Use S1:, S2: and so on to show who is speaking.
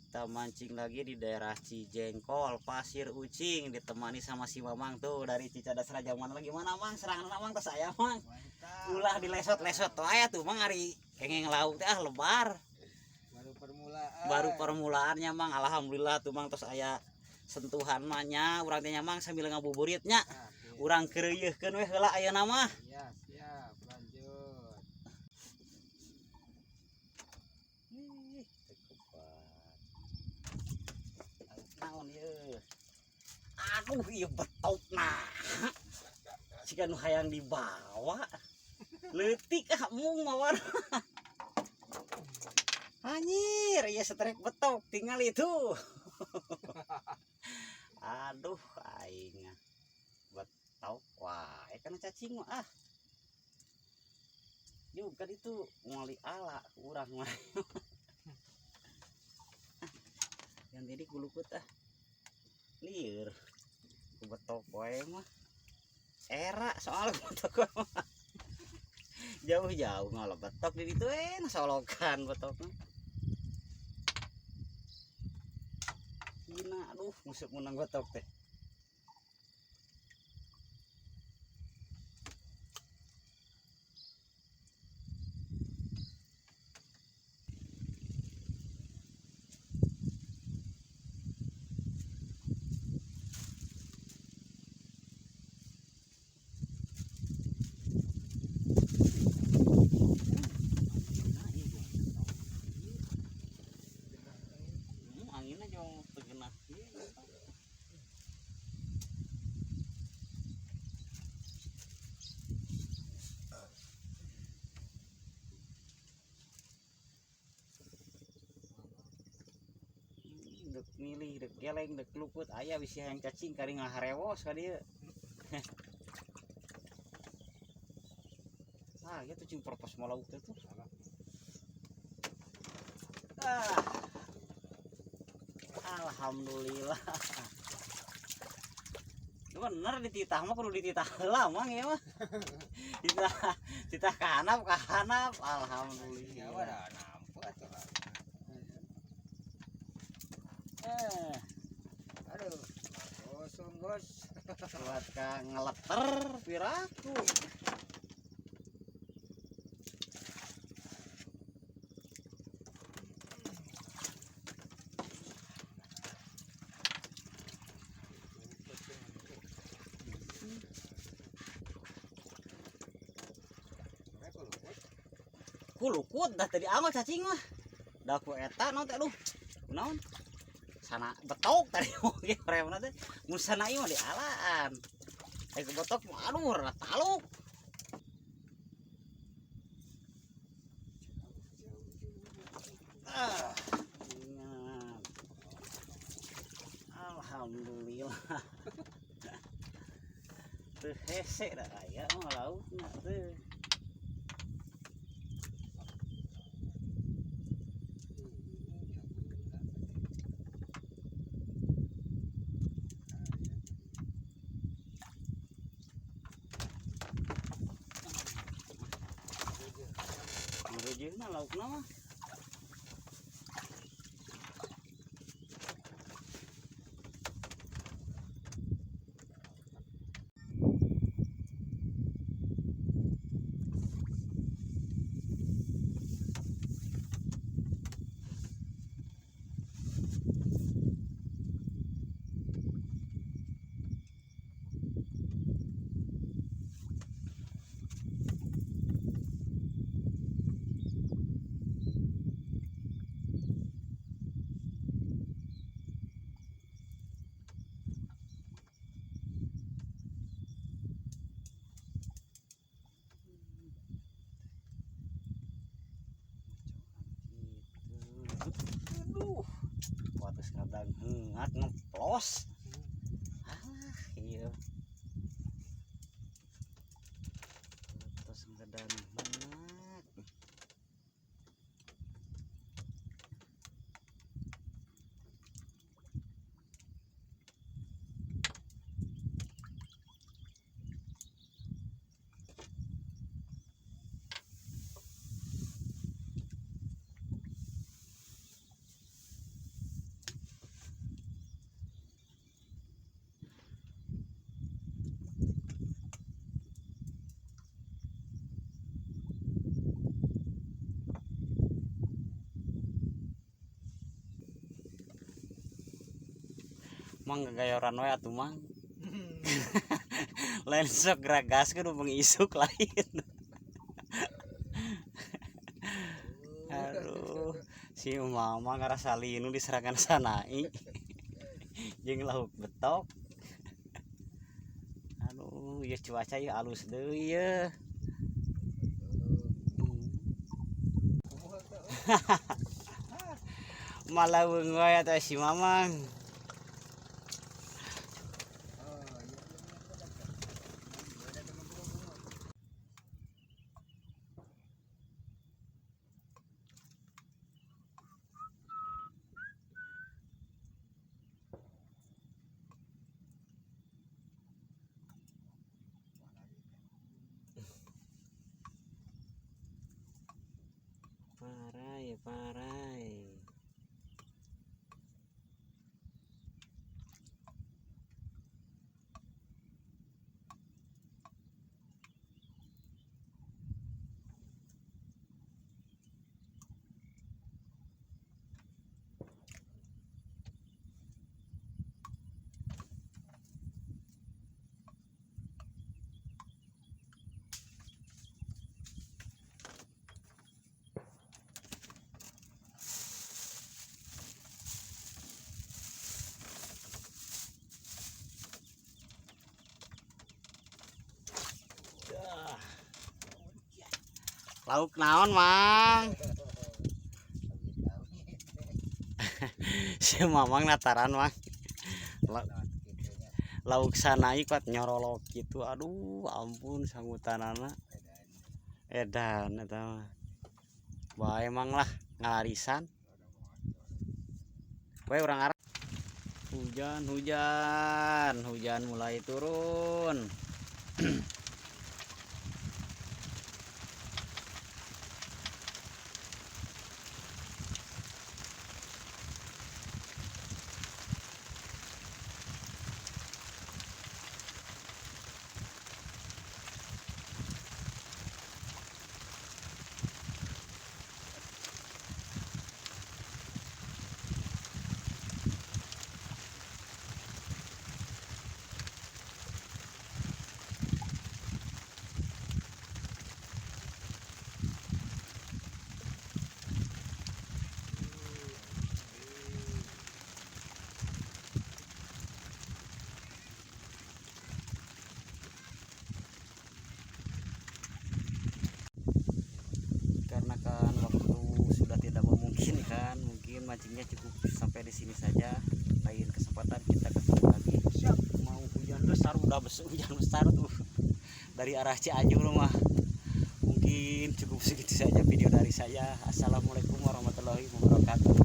S1: Kita mancing lagi di daerah Cijengkol, Pasir Ucing, ditemani sama si Mamang tuh dari Cicadas Raja. Mana lagi mana Mang? Serangan Mang ke saya Mang. Ulah dilesot-lesot tuh aya tuh Mang ari kengeng lauk teh ah lebar.
S2: Baru permulaan.
S1: Baru permulaannya Mang, alhamdulillah tuh Mang tos aya sentuhan mah nya urang teh nya Mang sambil ngabuburitnya.
S2: Nah,
S1: Urang keureuyeurkeun we heula ayeuna mah.
S2: Iya, siap, lanjut.
S1: Ih, teu kebat. Naon ieu? Aduh, ieu betok nah. Jika nu hayang dibawa. Leutik ah mung mawar. Anjir, ieu setrek betok tinggal itu. Aduh, aing betok wae kana cacing mah ah. Juga itu ngali ala urang mah. Yang tadi kulukut ah. Lieur. Ku betok wae mah. Era soal betok wae mah. Jauh-jauh ngalah betok di ditu solokan betokna. Hina aduh musuh menang betok teh. Anginnya jauh tergenah. Dek milih, dek geleng, dek luput, aya bisi hayang cacing kari ngaharewos ka dieu. Ah, gitu cing perpos malauk teh tuh. Ah. Alhamdulillah. Bener dititah mah kudu dititah heula Mang ieu mah. Dititah, titah ka handap, ka handap. Alhamdulillah.
S2: Ya udah nampak atuh. Aduh, kosong bos.
S1: Buat ka ngeleter piraku. Kulukut dah tadi amal cacing mah. Dah ku eta naon teh aduh. Naon? Sana betok tadi oge remna teh. Mun sana ieu mah dialaan. Ai ku betok mah aduh rada taluk. Ah. Ingat. Alhamdulillah. Teu hese da aya mah laukna teh. Merujeuna laukna mah. Aduh, wates kadang hengat ngeplos. Ah, iya. Wates kadang hengat. Mang gagayoran we atuh mang. Lain sok geragas kudu pengisuk lain. Aduh, si mama ngerasa linu diserahkan sanai. Jeung lauk betok. Aduh, ya cuaca ya alus deui ya. Malah wae atuh si mamang. Parai, parai. Lauk naon, Mang? Si Mamang nataran, Mang. Lauk sanai kuat nyorolok gitu. Aduh, ampun sangutanana. Edan eta mah. Bae Mang lah ngalarisan. Bae urang arah. Hujan, hujan, hujan mulai turun. Karena kan waktu sudah tidak memungkinkan, mungkin mancingnya cukup sampai di sini saja. Lain kesempatan kita ketemu lagi.
S2: Siap.
S1: Mau hujan besar, udah besar, hujan besar tuh dari arah Cianjur mah. Mungkin cukup segitu saja video dari saya. Assalamualaikum warahmatullahi wabarakatuh.